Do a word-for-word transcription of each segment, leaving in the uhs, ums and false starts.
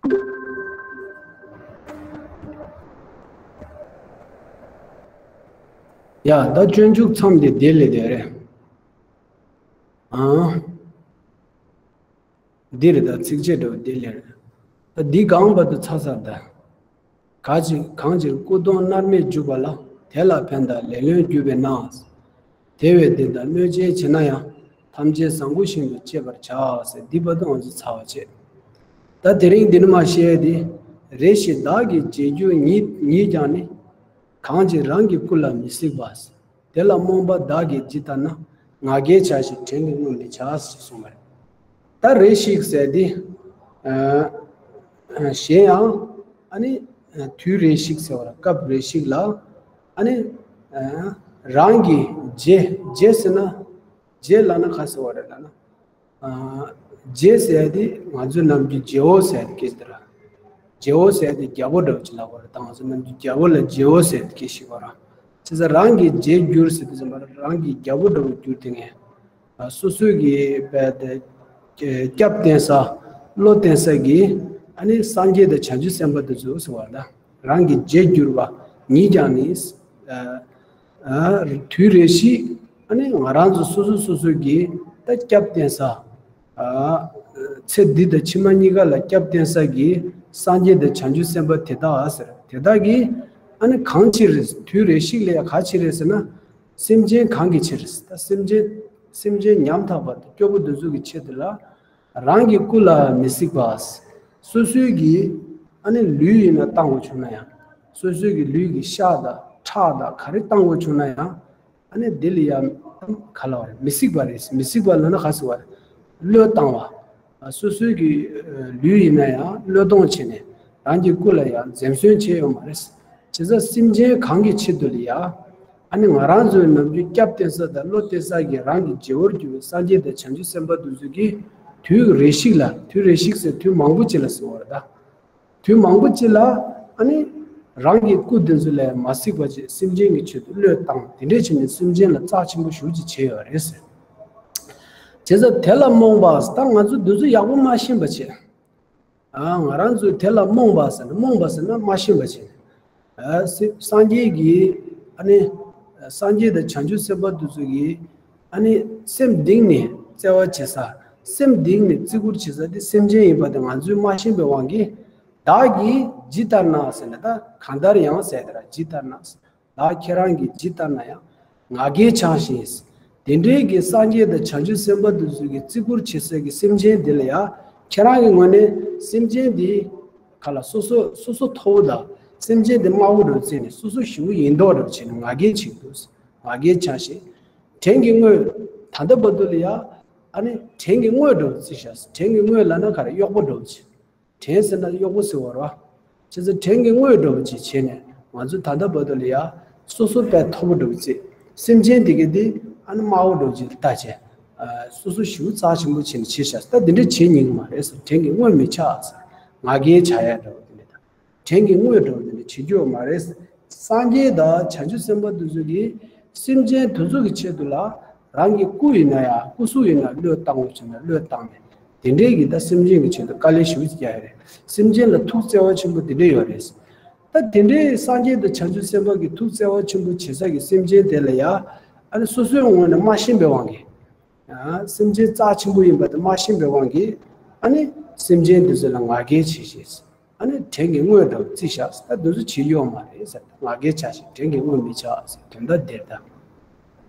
ཡ། ད་སྤྱོད་འཇུག་མཚམས་དེ་དེ་ལས་དེ་རེད། ཨང་། འདི་རེད། ད་ཚིགས་བཅད་འདྲ་བོ་འདི་ལས་རེད། ད་འདི་གང་བར་དུ་ཚར་ཚར་ད། ག་ཅི་གང་ཕྱིར་སྐུ་གདུང་མནར་མེད་འཇུག་པ་ལ། དེ་ལ་ཕན་དང་ལེགས་ལོན་གྱུར་པས་ན། དེ་བས་འདི་ལྟར་གནོད་བྱེད་བྱེད་ན་ཡང་། ཐམས་ཅད་བཟང་པོ་བཞིན་དུ་སྤྱད་པར་བྱ། ཟེར་འདི་བར་དུ་ང་ཚོ་ཚར་བ་བྱས། ད་དེ་རིང་འདི་ནས་མར་བཤད་དེ། རེ་ཞིག་བདག་གི་བྱེད་འགྱུར་ཉིད་ཉིད་ཀྱང་ནི། གང་ཕྱིར་རང་གི་སྐུ་ལ་མི་གཟིགས་པ། དེ་ལ་རྨོངས་པ་བདག་གིས་ཇི་ལྟར་ན། ང་རྒྱལ་བྱ་ཞིང་བྲན་གྱི་དངོས་མི་བྱ། ཞེས་གསུངས་པ་རེད། ད་རེ་ཞིག་ཟེར་དེ། ཨ་གཞན་ཡང་། ཨ་ནི། དུས་རེ་ཞིག་ཟེར་བ་ལ་སྐབས་རེ་ཞིག་ལ། ཨ་ནི། ཨ་རང་གི་རྗེ་རྗེ་ཟེར་ན། རྗེ་ལབ་ན་ག་ཟེར་བ་རེད་ལབ་ན། ཨ་རྗེ་ཟེར་དེ་ང་ཚོའི་ནམ་རྒྱུན་རྗེ་བོ་ཟེར་དེ་སྐད་ཆ་རེད། རྗེ་བོ་ཟེར་དེ་རྒྱལ་པོ་འདྲ་བོ་ཅིག་ལབ་པ་རེད། ད་ང་ཚོ་ནམ་རྒྱུན་རྒྱལ་པོ་ལ་རྗེ་བོ་ཟེར་དེ་སྐད་ཞིག་བ་རེད། བྱས་ཙང་རང་གི་རྗེ་གྱུར་ཟེར་དུས་ཙམ་པ་ལ་རང་གི་རྒྱལ་པོ་འདྲ་བོ་གྱུར་དེ་ངས། ཨ་སོ་སོའི་གི་བས་དེ་སྐྱབས་བསྟེན་ས། བློ་བསྟེན་ས་གི། ཨ་ནི་སངས་རྒྱས་དང་བྱང་ཆུབ་སེམས་དཔའ་དེ་ཚོ་ཟེར་བ་ལ། རང་གི་རྗེ་གྱུར་པ་ཉིད་ཀྱང་ནི། ཨ་ཨ་དུས་རེ་ཞིག་ཨ་ནི་ང་རང་ཚོ་སོ་སོ་སོ་སོའི་གི་ད་སྐྱབས་བསྟེན་ས། ཨ་ཚེ་འདི་དང་ཕྱི་མ་གཉིས་ཀ་ལ་སྐྱབས་བསྟེན་ས་གི་སངས་རྒྱས་དང་བྱང་ཆུབ་སེམས་དཔའ་དེ་དག་ཟེར། དེ་དག་གི་ཨ་ནི་གང་ཕྱིར་རེད། དུས་རེ་ཞིག་ལ་ཡང་ག་ཕྱིར་རེད་ཟེར་ན། སེམས་ཅན་གང་གི་ཕྱིར། ད་སེམས་ཅན། སེམས་ཅན་ཉམ་ཐག་པ་དང་སྐྱོ་པོ་དེ་ཚོ་གི་ཆེད་དུ་ལ། རང་གི་སྐུ་ལ་མི་གཟིགས་པ། སོ་སོའི་གི་ཨ་ནི་ལུས་ཡིན་ན་བཏང་དགོས་བྱུང་ན་ཡང་། སོ་སོའི་གི་ལུས་ཀྱི་ཤ་དང་ཁྲག་དང་ག་རེ་བཏང་དགོས་བྱུང་ན་ཡང་། ཨ་ནི་དེ་ལ་ཡང་ག་ལབ་པ་རེད། མི་གཟིགས་པ་རེད། མི་གཟིགས་པ་ལབ་ན་ག་ཟེར་བ་རེད། བློས་བཏང་བ། སོ་སོའི་གི་ལུས་ཡིན་ན་ཡང་བློས་གཏོང་བྱས་ནས་རང་གི་སྐུ་ལ་ཡང་འཛེམ་ཟོན་བྱས་ཡོད་མ་རེད། བྱས་ཙང་སེམས་ཅན་གང་གི་ཆེད་དུ་ལ་ཡང་། ཨ་ནི་ང་རང་ཚོའི་ནམ་རྒྱུན་སྐྱབས་བསྟེན་ས་དང་བློ་གཏད་ས་གི་རང་གི་རྗེ་བོར་གྱུར་པའི་སངས་རྒྱས་དང་བྱང་ཆུབ་སེམས་དཔའ་དེ་ཚོ་གིས་དུས་རེ་ཞིག་ལ། དུས་རེ་ཞིག་ཟེར་དུས་མང་པོ་ཅིག་ལ་ཟེར་བ་རེད་ད། དུས་མང་པོ་ཅིག་ལ་ཨ་ནི་རང་གི་སྐུ་དེ་ཚོ་ལ་མ་གཟིགས་པ་བྱས། སེམས་ཅན་གྱི་ཆེད་དུ་བློས་བཏང་། དེ་འདྲས་བྱས་ནས་སེམས་ཅན་ལ་རྩ་ཆེན་པོ་ཞེ་པོ་ཅིག་བྱས་ཡོད་རེད་ཟེར། བྱས་ཙང་དེ་ལ་རྨོངས་པ། ད་ང་ཚོ་དེ་ཚོ་ཡག་པོ་མ་ཤེས་པ་བྱས། ཨ་ང་རང་ཚོས་དེ་ལ་རྨོངས་པ་ཟེར་ན། རྨོངས་པ་ཟེར་ན་མ་ཤེས་པ་བྱས། ཨ་སེ་སངས་རྒྱས་ཀྱིས་ཨ་ནི་སངས་རྒྱས་དང་བྱང་ཆུབ་སེམས་དཔའ་དེ་ཚོ་གིས་ཨ་ནི་སེམས་གཏིང་ནས་བརྩེ་བ་བྱེད་ས། སེམས་གཏིང་ནས་བརྩི་བཀུར་བྱེད་ས་དེ་སེམས་ཅན་ཡིན་པ་དེ་ང་ཚོས་མ་ཤེས་པའི་དབང་གིས། བདག་གིས་ཇི་ལྟར་ན་ཟེར་ན། ད་གང་ལྟར་ཡང་ཟེར་དེ་ར། ཇི་ལྟར་ན། བདག་ཁྱེད་རང་གིས་ཇི་ལྟར་ན་ཡང་། ང་རྒྱལ་འཆང་ཞིང་། དེ་འདྲའི་གི་སངས་རྒྱས་དང་བྱང་ཆུབ་སེམས་དཔའ་དེ་ཚོ་གིས་བརྩི་བཀུར་བྱེད་སའི་གི་སེམས་ཅན་དེ་ལ་ཡང་། ཁྱེད་རང་གི་ངོས་ནས་སེམས་ཅན་དེ་ག་ལ་སོ་སོ་སོ་སོ་མཐོ་བོ་དང་། སེམས་ཅན་དེ་དམའ་བོ་འདྲ་བརྩིས་ནས། སོ་སོ་ཞེ་པོ་ཡིན་མདོག་འདྲ་བྱས་ནས་ང་རྒྱལ་བྱེད་འདུག་ང་རྒྱལ་འཆང་ཞིང་། བྲན་གྱི་དངོས། ད་ལྟ་བར་དུ་ལ་ཡང་། ཨ་ནི་བྲན་གྱི་དངོས་འདྲ་བོ་བརྩི་བཞག་བྲན་གྱི་དངོས་ལབ་ན་ག་རེ། གཡོག་པོ་འདྲ་བོ་བྱས། བྲན་ཟེར་ན་གཡོག་པོ་ཟེར་བ་རེད་བ། བྱས་ཙང་བྲན་གྱི་དངོས་འདྲ་བོ་ཅིག་བྱས་ནས། ང་ཚོས་ད་ལྟ་བར་དུ་ལ་ཡ་སོ་སོ་དཔེ་མཐོ་པོ་འདྲ་བོ་བརྩི། སེམས་ཅན་དེ་ག་དེ་ཨ་ནི་དམའ་བོ་འདྲ་བོ་ཅིག་ལ་ལྟ་བྱས། ཨ་སོ་སོ་ཞེ་པོ་རྩ་ཆེན་པོ་བྱས་ནས་བྱས་བཞག་ད་དེ་འདྲ་བྱེད་ཉན་གྱི་མ་རེད་ཟེར། བྲན་གྱི་དངོས་མི་ཆགས་ཟེར། ང་རྒྱལ་བྱ་ཡ་འདྲ་བོ་དེ་འདྲ་དང་། བྲན་གྱི་དངོས་འདྲ་བོ་དེ་འདྲ་བྱེད་རྒྱུ་ཡོད་མ་རེད། སངས་རྒྱས་དང་བྱང་ཆུབ་སེམས་དཔའ་དེ་ཚོ་གིས་སེམས་ཅན་དེ་ཚོ་གི་ཆེད་དུ་ལ། རང་གི་སྐུ་ཡིན་ན་ཡང་། སྐུ་གཟུགས་ཡིན་ན་བློས་བཏང་དགོས་བྱུང་ན་བློས་བཏང་ནས། དེ་འདྲའི་གི་ད་སེམས་ཅན་གྱི་ཆེད་དུ་དཀའ་ལས་ཞེ་པོ་ཅིག་རྒྱག་ཡ་རེད། སེམས་ཅན་ལ་ཐུགས་བརྩེ་བ་ཆེན་པོ་དེ་འདྲ་ཡོད་རེད། ད་དེ་འདྲའི་སངས་རྒྱས་དང་བྱང་ཆུབ་སེམས་དཔའ་གི་ཐུགས་བརྩེ་བ་ཆེན་པོ་བྱེད་ས་གི་སེམས་ཅན་དེ་ལ་ཡ། ཨ་ནི་སོ་སོའི་ངོས་ནས་མ་ཤེས་པའི་དབང་གིས། ཨ་སེམས་ཅན་རྩ་ཆེན་པོ་ཡིན་པ་དེ་མ་ཤེས་པའི་དབང་གིས། ཨ་ནི་སེམས་ཅན་དེ་ཚོ་ལ་ང་རྒྱལ་བྱེད་ཅིང་། ཨ་ནི་བྲན་གྱི་དངོས་འདྲ་བོ་བརྩི་བཞག་ད་དེ་ཚོ་བྱེད་རྒྱུ་ཡོད་མ་རེད་ཟེར། ང་རྒྱལ་ཆགས་ཤིང་བྲན་གྱི་དངོས་མི་ཆགས་ཟེར། དོན་དག་དེ་རེད་ད།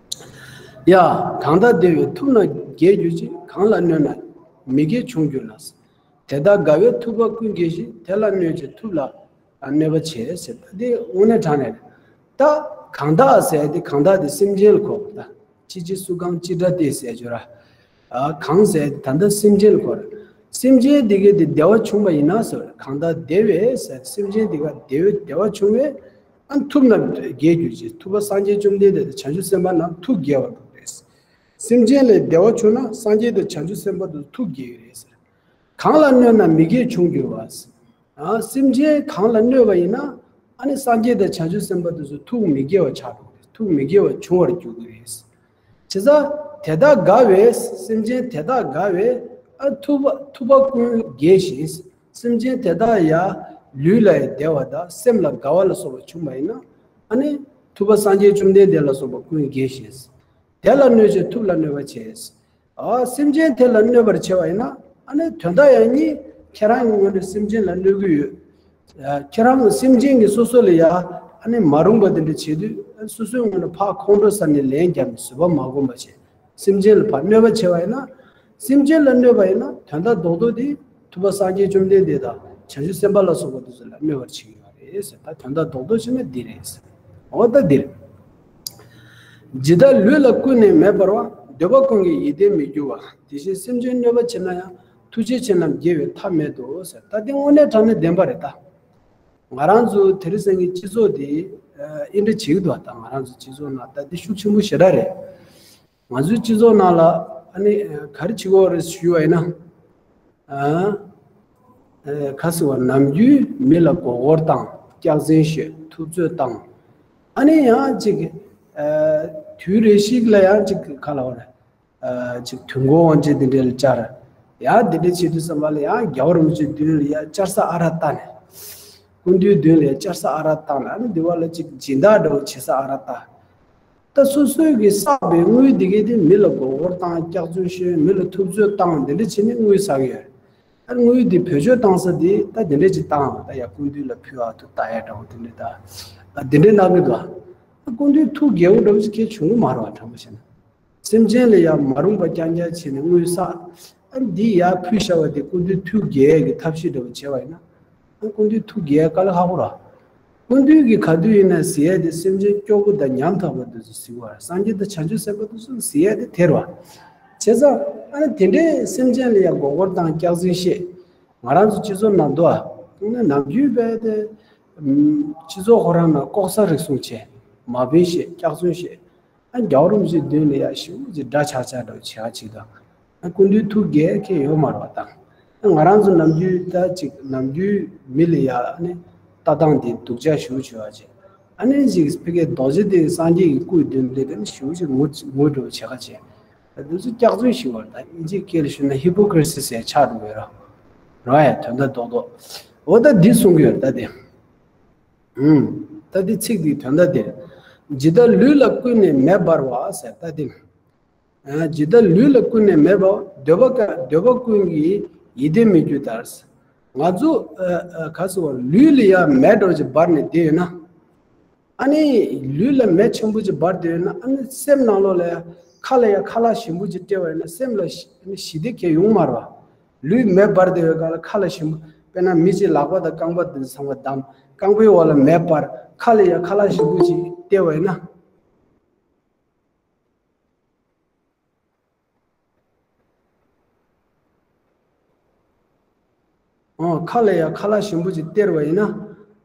ཡ། གང་དག་བདེ་བས་ཐུབ་རྣམས་དགྱེས་གྱུར་ཅིང་། གང་ལ་གནོད་ན་མི་དགྱེས་བྱུང་གྱུར་ལ། དེ་དག་དགའ་བས་ཐུབ་པ་ཀུན་དགྱེས་ཤིང་། དེ་ལ་གནོད་ཀྱང་ཐུབ་ལ་གནོད་པ་བྱེད་ཟེར། ད་དེ་དངོས་གནས་དྲང་གནས་རེད། ད་གང་དག་ཟེར་དེ། གང་དག་དེ་སེམས་ཅན་ལ་གོ་དགོས་ད། ཅི་ཅི་སུ་གང་ཅི་འདྲ་སྟེ་ཟེར་རྒྱུ་ར། ཨ་གང་ཟེར་དེ་ད་ལྟ་སེམས་ཅན་ལ་གོ་ར། སེམས་ཅན་དེ་གས་དེ་བདེ་བ་བྱུང་བ་ཡིན་ན་ཟེར། གང་དག་བདེ་བས་ཟེར། སེམས་ཅན་དེ་ག་བདེ་བས་བདེ་བ་བྱུང་བས། ཨ་ཐུབ་རྣམས་དགྱེས་གྱུར་ཅིང་། ཐུབ་པ་སངས་རྒྱས་བཅོམ་ལྡན་འདས་དང་བྱང་ཆུབ་སེམས་དཔའ་རྣམས་ཐུགས་དགྱེས་པ་འདུག་རེད། སེམས་ཅན་ལ་བདེ་བ་བྱུང་ན་སངས་རྒྱས་དང་བྱང་ཆུབ་སེམས་དཔའ་དེ་ཚོ་ཐུགས་དགྱེས་ཀྱི་རེད་ཟེར། གང་ལ་གནོད་ན་མི་དགྱེས་བྱུང་གྱུར་པ། ཨ་སེམས་ཅན་གང་ལ་གནོད་པ་ཡིན་ན། ཨ་ནི་སངས་རྒྱས་དང་བྱང་ཆུབ་སེམས་དཔའ་དེ་ཚོ་ཐུགས་མི་དགྱེས་པ་ཆགས་འགྲོ་གི་རེད། ཐུགས་མི་དགྱེས་པ་བྱུང་བར་འགྱུར་གྱི་རེད། བྱས་ཙང་དེ་དག་དགའ་བས། སེམས་ཅན་དེ་དག་དགའ་བས། ཨ་ཐུབ་པ་ཐུབ་པ་ཀུན་དགྱེས་ཤིང་། སེམས་ཅན་དེ་དག་ཡང་ལུས་ལ་ཡང་བདེ་བ་དང་སེམས་ལ་དགའ་བ་ལ་སོགས་པ་བྱུང་བ་ཡིན་ན། ཨ་ནི་ཐུབ་པ་སངས་རྒྱས་བཅོམ་ལྡན་འདས་ལ་སོགས་པ་ཀུན་དགྱེས་ཤིང་། དེ་ལ་གནོད་བྱེད་ཐུབ་ལ་གནོད་པ་བྱེད། ཨ། སེམས་ཅན་དེ་ལ་གནོད་པར་བྱེད་པ་ཡིན་ན། ཨ་ནི་དོན་དག་ཡང་གཉིས། ཁྱེད་རང་གི་ངོས་ནས་སེམས་ཅན་ལ་གནོད་ཀྱི་ཡོད། ཨ། ཁྱེད་རང་གི་སེམས་ཅན་གྱིས་སོ་སོ་ལ་ཡང་ཨ་ནི་མ་རུངས་པ་དེ་འདྲ་བྱེད་དུས། ཨ། སོ་སོའི་ངོས་ནས་ཕར་ཁོང་ཁྲོ་ཟ་ནས་ལན་བརྒྱབ་ནས་བཟོད་པ་མ་བསྒོམ་པ་བྱས། སེམས་ཅན་ལ་ཕར་གནོད་པ་བྱས་པ་ཡིན་ན། སེམས་ཅན་ལ་གནོད་པ་ཡིན་ན་དོན་དག་རྡོག་རྡོག་དེ་ཐུབ་པ་སངས་རྒྱས་བཅོམ་ལྡན་འདས་དང་བྱང་ཆུབ་སེམས་དཔའ་ལ་སོགས་པ་དེ་ཚོ་ལ་གནོད་པར་བྱེད་ཀྱི་ཡོད་རེད་ཟེར། ད་དོན་དག་རྡོག་རྡོག་བྱས་ན་འདི་རེད་ཟེར། འོ་ད་འདིར། ཇི་ལྟར་ལུས་ལ་ཀུན་ནས་མེ་འབར་བ། འདོད་པ་ཀུན་གྱི་ཡིད་བདེར་མི་འགྱུར་བ། དེ་བཞིན་སེམས་ཅན་གནོད་པ་བྱེད་ན་ཡང་། ཐུགས་རྗེ་ཆེ་རྣམས་དགེ་བའི་ཐབས་མེད་དོ་ཟེར། ད་འདི་དངོས་གནས་དྲང་གནས་བདེན་པ་རེད་ད། ང་རང་ཚོ་དེ་རིང་སང་གི་སྤྱི་ཚོགས་འདི་ཨ་འདི་འདྲ་བྱེད་ཀྱི་འདུག་ད་ང་རང་ཚོ་སྤྱི་ཚོགས་ནང་ད་འདི་ཤུགས་ཆེན་པོ་ཞེ་དྲག་རེད། ང་ཚོའི་སྤྱི་ཚོགས་ནང་ལ་ཨ་ནི་ག་རེ་བྱེད་ཀྱི་ཡོད་རེད་ཞུས་པ་ཡིན་ན། ཨ། ཨ། ག་ཟེར་བ། ནམ་རྒྱུན་མི་ལ་མགོ་སྐོར་བཏང་། སྐྱག་རྫུན་བཤད། ཐུབ་ཚོད་བཏང་། ཨ་ནི་ཡང་ཅིག་ཨ། དུས་རེ་ཞིག་ལ་ཡང་ཅིག་ག་ལབ་དགོས་རེད། ཨ། ཅིག་དུས་འཁོར་དབང་ཆེན་འདི་འདྲ་ལ་བཅར། ཡང་འདི་འདྲ་བྱེད་དུས་ཙམ་པ་ལ་ཡང་རྒྱལ་བ་རིན་པོ་ཆེའི་མདུན་ལ་ཡང་བཅར་ས་ཨ་རག་བཏང་ནས། སྐུ་མདུན་མདུན་ལ་ཡང་བཅར་ས་ཨ་རག་བཏང་ནས། ཨ་ནི་འདི་བ་ལ་ཅིག་སྦྱིན་བདག་འདྲ་བོ་བྱེད་ས་ཨ་རག་བཏང་། ད་སོ་སོའི་གི་བསགས་པའི་དངུལ་འདི་གའི་དེ་མི་ལ་མགོ་སྐོར་བཏང་། སྐྱག་རྫུན་བཤད། མི་ལ་ཐུབ་ཚོད་བཏང་། འདི་འདྲ་བྱས་ནས་དངུལ་བསགས་ཡོད། ཨ། དངུལ་འདི་བེད་སྤྱོད་བཏང་ས་འདི་ད་འདི་འདྲ་ཅིག་བཏང་། ད་ཡ་སྐུ་མདུན་ལ་ཕུལ། ཨ། ཐུགས་ད་ཡ་འདྲ་བོ་དེ་འདྲ་ད། ཨ། འདི་འདྲ་གནང་གི་འདུག་ཨ། སྐུ་མདུན་ཐུགས་དགྱེས་པོ་འདྲ་བོ་ཅིག་གལ་བྱུང་གི་མ་རེད་བ། དྲང་པོ་བཤད་ན། སེམས་ཅན་ལ་ཡ་མ་རུངས་པ་རྐྱང་རྐྱང་བྱས་ནས་དངུལ་བསགས། ཨ། འདི་ཡ་ཕུལ་བཞག་པ་དེ་སྐུ་མདུན་ཐུགས་དགྱེས་ཀྱི་ཐབས་ཤེས་འདྲ་བོ་བྱས་པ་ཡིན་ན། ཨ། སྐུ་མདུན་ཐུགས་དགྱེས་དཀའ་ལས་ཁག་པོ་རེད། སྐུ་མདུན་གྱིས་ག་དུས་ཡིན་ན་གཟིགས་ཡ་དེ་སེམས་ཅན་སྐྱོ་པོ་དང་ཉམ་ཐག་པ་དེ་ཚོ་གཟིགས་པ་རེད། སངས་རྒྱས་དང་བྱང་ཆུབ་སེམས་དཔའ་དེ་ཚོ་གཟིགས་ཡ་དེ་དེ་རེད་བ། བྱས་ཙང་ཨ་ནི་དེ་འདྲའི་སེམས་ཅན་ལ་ཡ་མགོ་སྐོར་བཏང་། སྐྱག་རྫུན་བཤད། ང་རང་ཚོ་སྤྱི་ཚོགས་ནང་དུ་ཨ། ནམ་རྒྱུན་དཔེ་དེ་སྤྱི་ཚོགས་ཁོ་རང་ནང་ལྐོག་ཟ་རུལ་སུངས་བྱས། མ་དཔེ་བཤད། སྐྱག་རྫུན་བཤད། ཨ། རྒྱལ་བ་རིན་པོ་ཆེའི་མདུན་ལ་ཡ་ཞེ་པོ་ཅིག་འདྲ་ཆགས་ཆགས་འདྲ་བོ་བྱེད་ཡ་ཅིག་དང་། ཨ། སྐུ་མདུན་ཐུགས་དགྱེས་མཁན་ཡོད་མ་རེད་བ་དང་། ཨ། ང་རང་ཚོ་ནམ་རྒྱུན་ད་ཅིག་ནམ་རྒྱུན་མི་ལ་ཡ་ཨ་ནི་ལྟ་སྟངས་འདི་སྡུག་ཅག་ཞེ་པོ་བྱེད་པ་བྱས། ཨ་ནི་ཅིག་ཕ་གི་རྡོ་རྗེ་གདན་སངས་རྒྱས་ཀྱི་སྐུའི་མདུན་དེ་ཨ་ནི་ཞེ་པོ་ཅིག་ངུ་ངུ་འདྲ་བོ་བྱེད་ཁ་བྱས། ཨ། འདི་ཚོ་སྐྱག་རྫུན་ཞིག་བར་དང་། དབྱིན་ཇིའི་སྐད་ལ་ཞུས་ན་ཧི་པོ་ཀི་རི་སི་ཟེར་ཆགས་འགྲོ་གི་རེད། རེད་བ་ཡ། དོན་དག་རྡོག་རྡོག་འོ་ད་འདི་གསུང་གི་ཡོད་ད་དེ། ཨུམ། ད་འདི་ཚིག་འདིའི་དོན་དག་དེ། ཇི་ལྟར་ལུས་ལ་ཀུན་ནས་མེ་འབར་བ་ཟེར་ད་དེ། ཨ། ཇི་ལྟར་ལུས་ལ་ཀུན་ནས་མེ་འབར་བ། འདོད་པ་ཀ་འདོད་པ་ཀུན་གྱི་ཡིད་བདེར་མི་འགྱུར་ལྟར། ང་ཚོ་ཨ་ཨ་ག་ཟེར་བ། ལུས་ལ་ཡ་མེ་འདྲ་བོ་ཅིག་འབར་ནས་བསྡད་ཡོད་ན། ཨ་ནི་ལུས་ལ་མེ་ཆེན་པོ་ཅིག་འབར་བསྡད་ཡོད་ན། ཨ་ནི་སེམས་ནང་ལོགས་ལ་ཡ་ཁ་ལ་ཡ་ཁ་ལག་ཞིམ་པོ་ཅིག་སྤྲད་པ་ཡིན་ན་སེམས་ལ་ཞི་ཨ་ནི་ཞི་བདེ་གང་ཡང་ཡོང་མ་རེད་བ། ལུས་མེ་འབར་བསྡད་ཡོད་ག་ལ་ཁ་ལག་ཞིམ་པོ། དཔེར་ན་མི་གཅིག་ལག་པ་དང་རྐང་པ་དེ་ཚང་མ་བསྡམས། རྐང་པའི་འོག་ལ་མེ་འབར། ཁ་ལ་ཡ་ཁ་ལག་ཞིམ་པོ་ཅིག་སྟེར་བ་ཡིན་ན། ཨོ། ཁ་ལ་ཡ་ཁ་ལག་ཞིམ་པོ་ཅིག་སྟེར་བ་ཡིན་ན།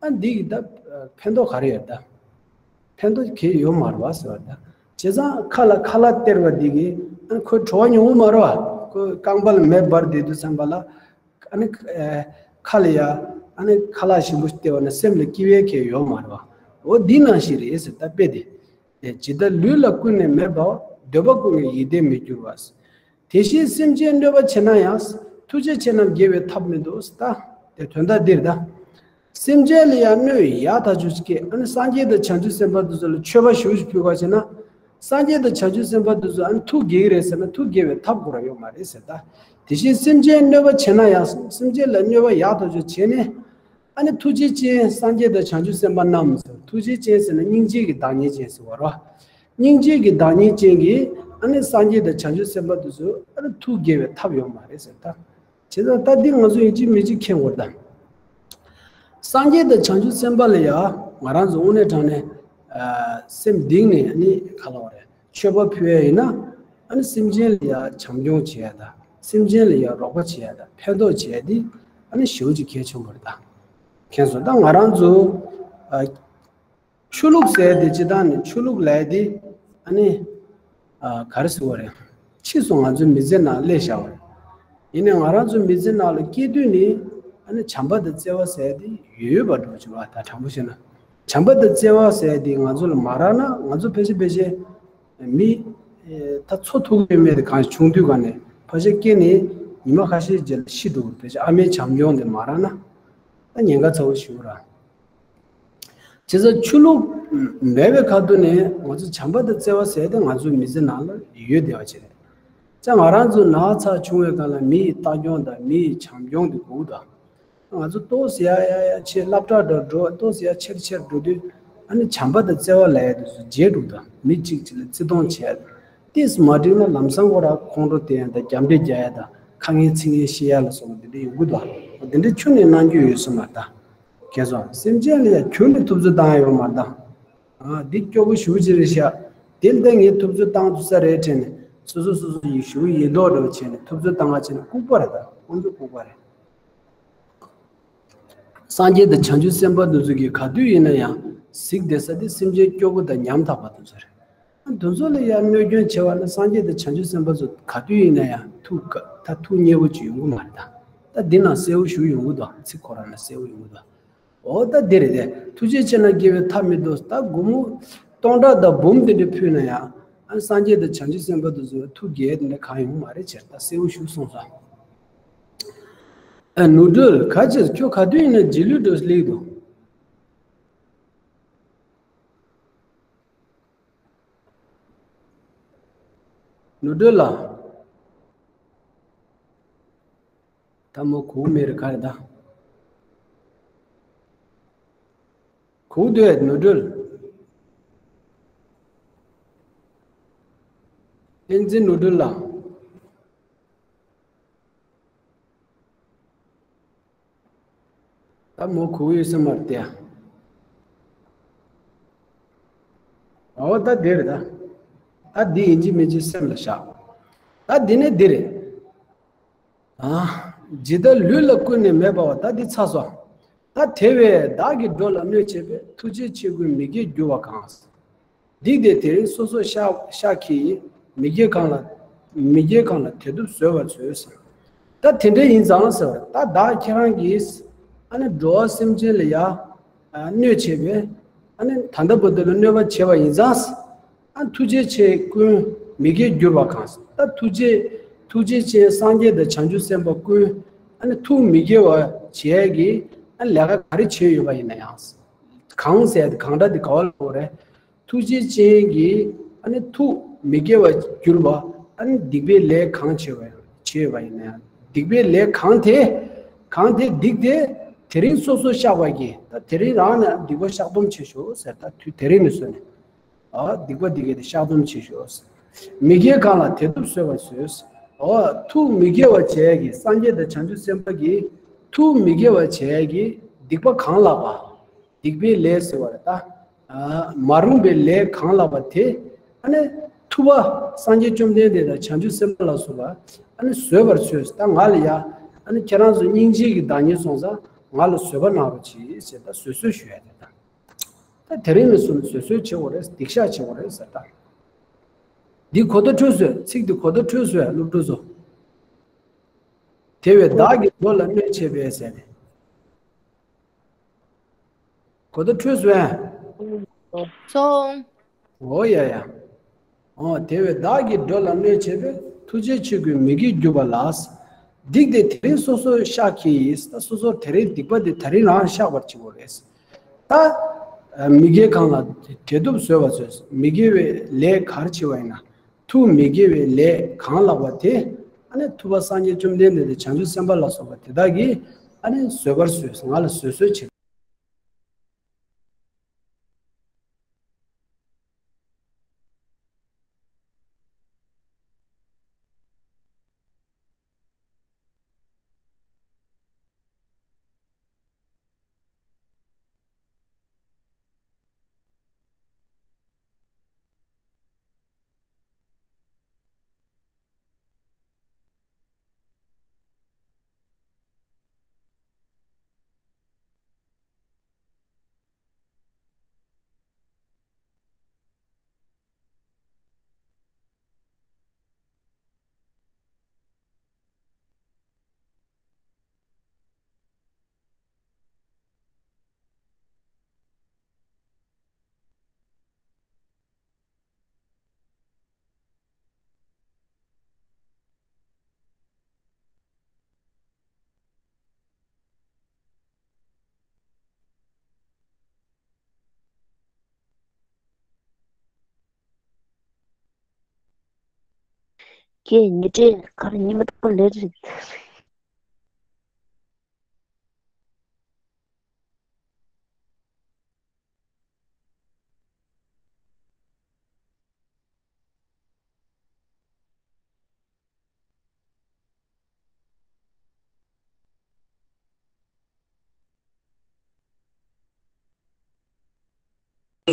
ཨ། འདི་གི་ད་ཕན་ཐོགས་ག་རེ་ཡོད་ད། ཕན་ཐོགས་གང་ཡང་ཡོད་མ་རེད་བ་ཟེར་བ་ད། བྱས་ཙང་ཁ་ལ་ཁ་ལག་སྟེར་བ་འདི་གིས་ཨ་ཁོའི་བྲོ་བ་མྱོང་གི་མ་རེད་བ། ཁོའི་རྐང་པ་ལ་མེ་འབར་བསྡད་དུས་ཙམ་པ་ལ། ཨ་ནི་ཨ་ཁ་ལ་ཡ་ཨ་ནི་ཁ་ལག་ཞིམ་པོ་སྟེར་བ་ན་སེམས་ལ་སྐྱིད་པ་གང་ཡང་ཡོད་མ་རེད་བ། འོ་འདི་ནང་བཞིན་རེད་ཟེར་ད་དཔེ་དེ། ཇི་ལྟར་ལུས་ལ་ཀུན་ནས་མེ་འབར་བ། འདོད་པ་ཀུན་གྱི་ཡིད་བདེར་མི་འགྱུར་བ། དེ་བཞིན་སེམས་ཅན་གནོད་པ་བྱེད་ན་ཡང་། ཐུགས་རྗེ་ཆེ་རྣམས་དགེ་བའི་ཐབས་མེད་དོ། ད་དེ་དོན་དག་འདིར་ད། སེམས་ཅན་ལ་ཡང་གནོད་ཡག་ད་ཅོ་ཅིག་སྐྱེ། ཨ་ནི་སངས་རྒྱས་དང་བྱང་ཆུབ་སེམས་དཔའ་དེ་ཚོ་ལ་མཆོད་པ་ཞེ་པོ་ཅིག་ཕུལ་བ་བྱས་ན། སངས་རྒྱས་དང་བྱང་ཆུབ་སེམས་དཔའ་དེ་ཚོ་ཨ་ནི་ཐུགས་དགྱེས་ཀྱི་རེད་ཟེར་ན་ཐུགས་དགྱེས་པའི་ཐབས་ཁོ་རང་ཡོད་མ་རེད་ཟེར་ད། དེ་བཞིན་སེམས་ཅན་གནོད་པ་བྱེད་ན་ཡང་། སེམས་ཅན་ལ་གནོད་པ་ཡག་ད་ཅོ་བྱས་ནས། ཨ་ནི་ཐུགས་རྗེ་ཅན་སངས་རྒྱས་དང་བྱང་ཆུབ་སེམས་དཔའ་རྣམས་ཟེར། ཐུགས་རྗེ་ཅན་ཟེར་ན་སྙིང་རྗེ་གི་བདག་ཉིད་ཅན་ཟེར་བ་རེད་བ། སྙིང་རྗེ་གི་བདག་ཉིད་ཅན་གྱིས་ཨ་ནི་སངས་རྒྱས་དང་བྱང་ཆུབ་སེམས་དཔའ་དེ་ཚོ་ཨ་ནི་ཐུགས་དགྱེས་པའི་ཐབས་ཡོད་མ་རེད་ཟེར་ད། བྱས་ཙང་ད་འདི་ང་ཚོ་ཡིན་གཅིག་མིན་གཅིག་མཁྱེན་དགོས་ད། སངས་རྒྱས་དང་བྱང་ཆུབ་སེམས་དཔའ་ལ་ཡང་ང་རང་ཚོ་དངོས་གནས་དྲང་གནས་ཨ་སེམས་གཏིང་ནས་ཨ་ནི་ག་ལབ་དགོས་རེད། མཆོད་པ་ཕུལ་ཡ་ཡིན་ན། ཨ་ནི་སེམས་ཅན་ལ་ཡ་བྱམས་སྐྱོང་བྱེད་ཡ་དང་། སེམས་ཅན་ལ་ཡ་རོགས་པ་བྱེད་ཡ་དང་། ཕན་ཐོགས་བྱེད་ཡ་འདི་ཨ་ནི་ཞེ་པོ་ཅིག་གལ་ཆེན་པོ་རེད་ད། མཁྱེན་སོང་། ད་ང་རང་ཚོ་ཨ་ཆོས་ལུགས་ཟེར་ཡ་དེ་སྤྱིར་བཏང་ནས་ཆོས་ལུགས་ལབ་ཡ་དེ་ཨ་ནི་ཨ་ག་རེ་ཟེར་དགོས་རེད། ཕྱིས་སུ་ང་ཚོའི་མི་ཚེ་ནང་སླེབས་བཞག་པ་རེད། ཡིན་ནའི་ང་རང་ཚོའི་མི་ཚེ་ནང་ལ་སྐྱེས་དུས་ནས་ཨ་ནི་བྱམས་པ་དང་བརྩེ་བ་ཟེར་ཡ་དེ་ཡོད་ཡོད་པ་འདྲ་བོ་ཅིག་རེད་བ། ད་དྲང་པོ་བཤད་ན། བྱམས་པ་དང་བརྩེ་བ་ཟེར་ཡ་དེ་ང་ཚོ་ལ་མ་རག་ན། ང་ཚོ་ཕལ་ཆེར་ཕལ་ཆེར་མི་ཨེ་ད་འཚོ་ཐུབ་ཀྱི་མེད་དེ། གང་ཆུང་དུས་ག་ནས་ཕལ་ཆེར་སྐྱེས་ནས་ ཉི་མ་ཁ་ཤས་རྗེས་ལ་ཤི་འགྲོ་གི་རེད། ཕལ་ཆེར་ཨ་མའི་བྱམས་སྐྱོང་དེ་མ་རག་ན། ད་ཉེན་ཁ་ཚ་བོ་ཞིག་རེད། བྱས་ཙང་ཆོས་ལུགས་མེད་པའི་ཁ་ཐུག་ནས་ང་ཚོ་བྱམས་པ་དང་བརྩེ་བ་ཟེར་དེ་ང་ཚོའི་མི་ཚེ་ནང་ལ་ཡོད་བསྡད་པ་ཅིག་རེད། ཙང་ང་རང་ཚོ་ན་ཚ་བྱུང་བའི་སྒང་ལ་མི་ཡི་ལྟ་སྐྱོང་དང་མི་ཡི་བྱམས་སྐྱོང་དེ་དགོས་དང་། ང་ཚོ་ཏོག་ཙམ་ཡ་ཡ་ཡ་ཆེ་སློབ་གྲྭ་འགྲོ་འགྲོ་ཏོག་ཙམ་ཡ་ཆེར་ཆེར་འགྲོ་དུས། ཨ་ནི་བྱམས་པ་དང་བརྩེ་བ་ལབ་ཡ་དེ་ཚོ་བརྗེད་འགྲོ་དང་། མི་གཅིག་གཅིག་ལ་བརྩི་མཐོང་བྱེད་ཡ་དང་། ཏོག་ཙམ་མ་འགྲིག་ན་ལམ་སང་ཁོ་རང་ཁོང་ཁྲོ་སྟོན་ཡ་དང་། རྒྱབ་འདྲེ་རྒྱག་ཡ་དང་། ཁ་ངན་ཚིག་ངན་བཤད་ཡ་ལ་སོགས་པ་དེ་འདྲ་ཡོང་གི་འདུག་དེ་འདྲ་ཁྱོན་ནས་གནང་རྒྱུ་ཡོད་ས་མ་རེད་ད། ཁྱེད་ཚོ་སེམས་ཅན་ལ་ཡ་ཁྱོན་ནས་ཐུབ་ཚོད་བཏང་ཡ་ཡོད་མ་རེད་ད། ཨ་འདི་སྐྱོ་པོ་ཞེ་པོ་ཅིག་རེད་ཤག་དེ་ལྟ་ངས་ཐུབ་ཚོད་བཏང་ཐུབ་ས་རེད་དྲན་ནས། སོ་སོ་སོ་སོ་ཡི་ཞུ་ཡི་ལྡོག་འགྲོ་བྱས་ནས་ཐུབ་ཚོད་བཏང་བ་བྱས་ནས་ལྐུགས་པ་རེད་ད། ཁོང་ཚོ་ལྐུགས་པ་རེད། སངས་རྒྱས་དང་བྱང་ཆུབ་སེམས་དཔའ་འདི་ཚོ་གིས་ག་དུས་ཡིན་ན་ཡང་གཟིགས་བསྡད་ས་དེ་སེམས་ཅན་སྐྱོ་པོ་དང་ཉམ་ཐག་པ་འདི་ཚོ་རེད། འདི་ཚོ་ལ་ཡང་གནོད་སྐྱོན་བྱེད་པ་ན་སངས་རྒྱས་དང་བྱང་ཆུབ་སེམས་དཔའ་ཚོ་ག་དུས་ཡིན་ན་ཡང་ཐུགས་ཀ་ད་ཐུགས་མཉེས་པོ་ཅིག་ཡོང་གི་མ་རེད་ད། ད་འདི་ནང་གསལ་བོ་ཞུ་ཡོང་གི་འདུག་ཚིག་ཁོ་རང་ལ་གསལ་བོ་ཡོང་གི་འདུག་འོ་ད་འདི་རེད་དེ། ཐུགས་རྗེ་ཆེ་ན་དགེ་བའི་མཐའ་མི་བསྡུ། ད་སྒོར་མོ་སྟོང་ཕྲག་དང་འབུམ་དེ་འདྲ་ཕུལ་ན་ཡང་། ཨ་སངས་རྒྱས་དང་བྱང་ཆུབ་སེམས་དཔའ་དེ་ཚོ་ཐུགས་དགྱེས་དེ་འདྲ་གང་ཡོང་མ་རེད། ཕྱིར་ད་གསལ་བོ་ཞུ་སོང་ཙང་། ཨ་ནོར་སྒྲོལ་ག་ཅེས་ཁྱོད་ག་དུས་ཡིན་ན་རྗེས་ལུས་འགྲོ་སླེབས་འདུག་ནོར་སྒྲོལ་ལགས། ད་མོ་གོ་མེད་རེད་ག་རེ་ད། གོ་འདོད་ནོར་སྒྲོལ། བསྟན་འཛིན་ནོར་སྒྲོལ་ལགས། ད་མོ་གོ་ཡོད་ས་མ་རེད་དེ། འོ་ད་འདི་རེད་ད། ད་འདི་ཡིན་གཅིག་མིན་གཅིག་སེམས་ལ་བཞག་ད་འདི་ནས་འདི་རེད། ཨ། ཇི་ལྟར་ལུས་ལ་ཀུན་ནས་མེད་པ་བ། ད་འདི་ཚར་སོང་། ད་དེ་བས་བདག་གིས་འགྲོ་ལ་གནོད་བྱས་པས། ཐུགས་རྗེ་ཆེ་ཀུན་མི་དགེར་འགྱུར་བ་གང་། སྡིག་དེ་དེ་རིང་སོ་སོར་བཤགས་བཤགས་ཀྱིས། མི་དགེ་གང་ལ་མི་དགེ་གང་ལ་དེ་བཏུབ་བཟོད་པར་མཛོད། ད་དེ་འདྲ་ཡིན་ཙང་ཟེར་བ་ད་བདག་ཁྱེད་རང་གིས་ཨ་ནི་འགྲོ་བ་སེམས་ཅན་ལ་ཡ་གནོད་བྱས་པས། ཨ་ནི་ད་ལྟ་བར་དུ་ལ་གནོད་པ་བྱས་པ་ཡིན་ཙང་། ཨ་ཐུགས་རྗེ་ཆེ་ཀུན་མི་དགེར་འགྱུར་བ་གང་། ད་ཐུགས་རྗེ་ཐུགས་རྗེ་ཆེ་སངས་རྒྱས་དང་བྱང་ཆུབ་སེམས་དཔའ་ཀུན་ཨ་ནི་ཐུགས་མི་དགེ་བ་བྱས་ཀྱི་ཨ་ནི་ལས་ཀ་ག་རེ་བྱས་ཡོད་པ་ཡིན་ན་ཡང་། གང་ཟེར་གང་འདྲ་དེ་ག་བ་ལ་གོ་རེད། ཐུགས་རྗེ་ཅན་གྱིས་ཨ་ནི་ཐུགས་མི་དགེ་བར་གྱུར་པ་ཨ་ནི་སྡིག་པའི་ལས་གང་བྱས་པ་བྱས་ཡོད་པ་ཡིན་ན་ཡང་སྡིག་པའི་ལས་གང་དེ་གང་དེ་སྡིག་དེ་དེ་རིང་སོ་སོར་བཤགས་པ་གྱིས་ད་དེ་རིང་རང་ནས་སྡིག་པ་བཤགས་སྡོམ་བྱེད་ཤོག་ཟེར། ད་དུས་དེ་རིང་ནས་བཟུང་ནས་ཨ་སྡིག་པ་འདི་གས་དེ་བཤགས་སྡོམ་བྱེད་ཤོག་མི་དགེ་གང་ལ་དེ་བཏུབ་བཟོད་པར་མཛོད། ཨ་ཐུགས་མི་དགེ་བ་བྱས་ཀྱི་སངས་རྒྱས་དང་བྱང་ཆུབ་སེམས་དཔའ་གིས་ཐུགས་མི་དགེ་བ་བྱས་ཀྱི་སྡིག་པ་གང་ལགས་པ། སྡིག་པའི་ལས་ཟེར་བ་རེད་ད། ཨ་མ་རུངས་པའི་ལས་གང་ལགས་པ་དེ། ཨ་ནི་ཐུབ་པ་སངས་རྒྱས་བཅོམ་ལྡན་འདས་དང་བྱང་ཆུབ་སེམས་དཔའ་ལ་སོགས་པ་ཨ་ནི་བཟོད་པར་མཛོད། ད་ང་ལ་ཡ་ཨ་ནི་ཁྱེད་རང་ཚོ་སྙིང་རྗེ་གི་བདག་ཉིད་སོང་ཙང་ང་ལ་བཟོད་པ་གནང་རོགས་གྱིས་ཟེར་ད་བཟོད་གསོལ་ཞུ་ཡ་རེད་ད། ད་དེ་རིང་ནས་བཟུང་ནས་བཟོད་གསོལ་བྱེད་དགོས་རེད། སྡིག་བཤགས་བྱེད་དགོས་རེད་ཟེར་ད། འདི་གོ་བརྡ་འཕྲོད་སོང་། ཚིག་འདི་གོ་བརྡ་འཕྲོད་སོང་། སློབ་ཕྲུག་ཚོ། དེ་བས་བདག་གིས་འགྲོ་ལ་གནོད་བྱས་པས་ཟེར་ནས། གོ་བརྡ་འཕྲོད་སོང་ཨ། སོང་། འོ་ཡ་ཡ། འོ་དེ་བས་བདག་གིས་འགྲོ་ལ་གནོད་བྱས་པས། ཐུགས་རྗེ་ཆེ་ཀུན་མི་དགེར་འགྱུར་བ་ལ། སྡིག་དེ་དེ་རིང་སོ་སོར་བཤགས་ཀྱིས། ད་སོ་སོར་དེ་རིང་སྡིག་པ་དེ་དེ་རིང་རང་བཤགས་པར་བྱེད་དགོས་རེད། ད་མི་དགེ་གང་ལ་དེ་བཏུབ་བཟོད་པར་མཛོད། མི་དགེ་བའི་ལས་ག་རེ་བྱས་པ་ཡིན་ན། ཐུགས་མི་དགེ་བའི་ལས་གང་ལགས་པ་དེ། ཨ་ནི་ཐུབ་པ་སངས་རྒྱས་བཅོམ་ལྡན་འདས་དང་བྱང་ཆུབ་སེམས་དཔའ་ལ་སོགས་པ་དེ་དག་གིས་ཨ་ནི་བཟོད་པར་མཛོད། ང་ལ་བཟོད་གསོལ་བྱེད། ཀྱེ་ཉི་སྒྲོན་གར་ཉི་མ་ཏོག་ལེ་རེད།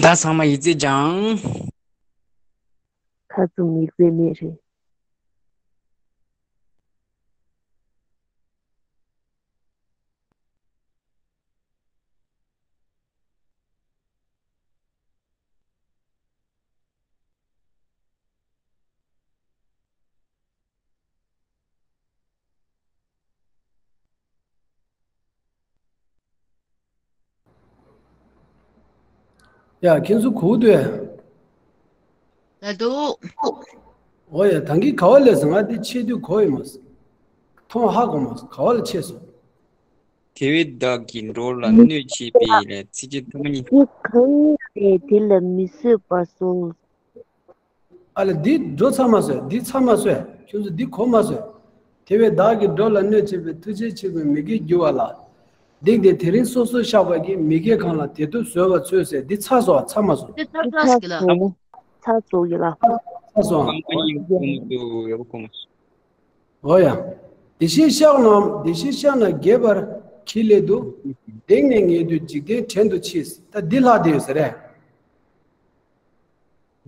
ད་ཚང་མ་ཡིག་ཚད་སྦྱངས། ཁ་བཙུམ་ཡིག་ཚད་མེད་རེད། ཡ། ཁྱེད་ཚོ་གོ་འདུག་ཨེ། ད་འདུག་འོ་ཡ། ད་གིན་ག་བ་ལས་སོང་། ང་འདི་ཆེ་དུས་གོ་ཡི་མ་སོང་། མཐོང་ཧ་གོ་མ་སོང་། ག་བ་ལ་ཆེ་སོང་། དེ་བས་བདག་གིས་འགྲོ་ལ་གནོད་བྱེད་པའི་ལས། ཚིགས་བཅད་ཐ་མ་གཉིས། དེ་གང་ཡིན་པས་དེ་ལ་མི་བཟོད་པར་གསུངས། ཨ་ལ། འདི་འགྲོ་ཚར་མ་སོང་། འདི་ཚར་མ་སོང་། ཁྱོད་ཚོ་འདི་གོ་མ་སོང་། དེ་བས་བདག་གིས་འགྲོ་ལ་གནོད་བྱེད་པའི། མཐུ་ཆེན་ཆེ་དགུའི་མི་དགེ་བསྒྱུར་བ་ལ། སྡིག་དེ་དེ་རིང་སོ་སོར་བཤགས་པ་གིས། མི་དགེ་གང་ལ་དེ་དུ་བཟོད་པར་འཚོལ་ཟེར། འདི་ཚར་སོང་། ཚར་མ་སོང་། དེ་ཚར་ཚར་ཟེར་གི་ལ། ཚར་སོང་གི་ལ། ཚར་སོང་། ཨ་མ་ཡིན་གོ་མ་སོང་། ཡག་པོ་གོ་མ་སོང་། འོ་ཡ། དེ་བཞིན་གཤེགས་རྣམས། དེ་བཞིན་གཤེགས་རྣམས་རྒྱས་པར་གྱིས་ལས་དུ། གདེང་ནས་ངེས་དུས་འཇིག་རྟེན་བྲན་དུ་མཆིས། ད་འདི་ལྷག་བསྡད་ཡོད་ས་རེད།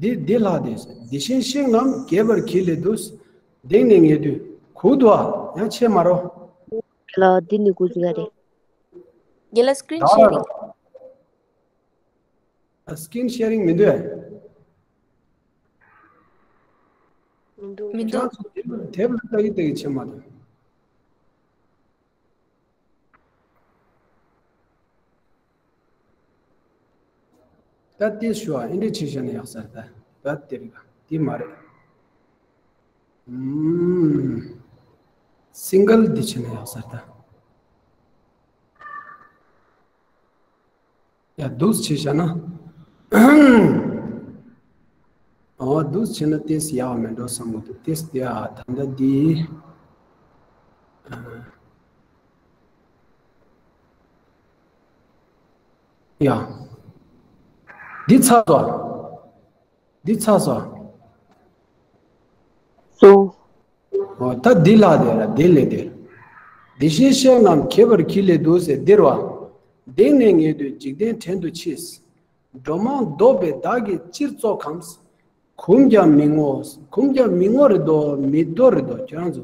འདི་འདི་ལྷག་བསྡད་ཡོད་ས། དེ་བཞིན་གཤེགས་རྣམས་རྒྱས་པར་གྱིས་ལས་དུ། གདེང་ནས་ངེས་དུས། གོ་འདུག་ཨ། ཡང་ཆད་མ་རོ། ལ་འདི་ནི་གོ་ཟིག་རེད། རྒན་ལགས། སི་ཀི་རིན་ཤེར་རིང་། ཨ། སི་ཀི་རིན་ཤེར་རིང་མི་འདུག་ཨེ། མི་འདུག་མི་འདུག་ཁྱེད་ཚོ་དེབ་ལ་ལྟ་གི་ལྟ་གི་བྱེད་མ་འདུག་ད་ལྟའི་ཞུ་བ་ཨེ་འདྲ་བྱས་བཞག་ན་ཡག་ས་རེད། ད་ད་དེ་རེད། ད་དེ་མ་རེད། ཨུམ། སིང་གལ་འདི་བྱས་ན་ཡག་ས་རེད་ད། ཡ། འདུག་སེ་བྱས་བཞག་ན། འོ། འདུག་སེ་བྱས་ན་ཏོག་ཙམ་ཡག་མེད་འགྲོ་བསམ་གི་འདུག་ཏོག་ཙམ། དེ། ཨ། ད་ལྟ་འདི། ཨ། ཡ། འདི་ཚར་སོང་། འདི་ཚར་སོང་། སོང་། འོ། ད་འདི་ལྷག་བསྡད་ར། འདི་ལས་དེ། དེ་བཞིན་གཤེགས་རྣམས་རྒྱས་པར་གྱིས་ལས་དུ་ཟེར་འདིར་བ། གདེང་ནས་ངེས་དུས་འཇིག་རྟེན་བྲན་དུ་མཆིས། འགྲོ་མང་བཟློག་པས་བདག་གིས་སྤྱིར་བཙོག་གམ། གུམ་ཀྱང་མི་ངོ་། གུམ་ཀྱང་མི་ངོ་རེད་དོ། མི་དོ་རེད་དོ། ཁྱེད་རང་ཚོ།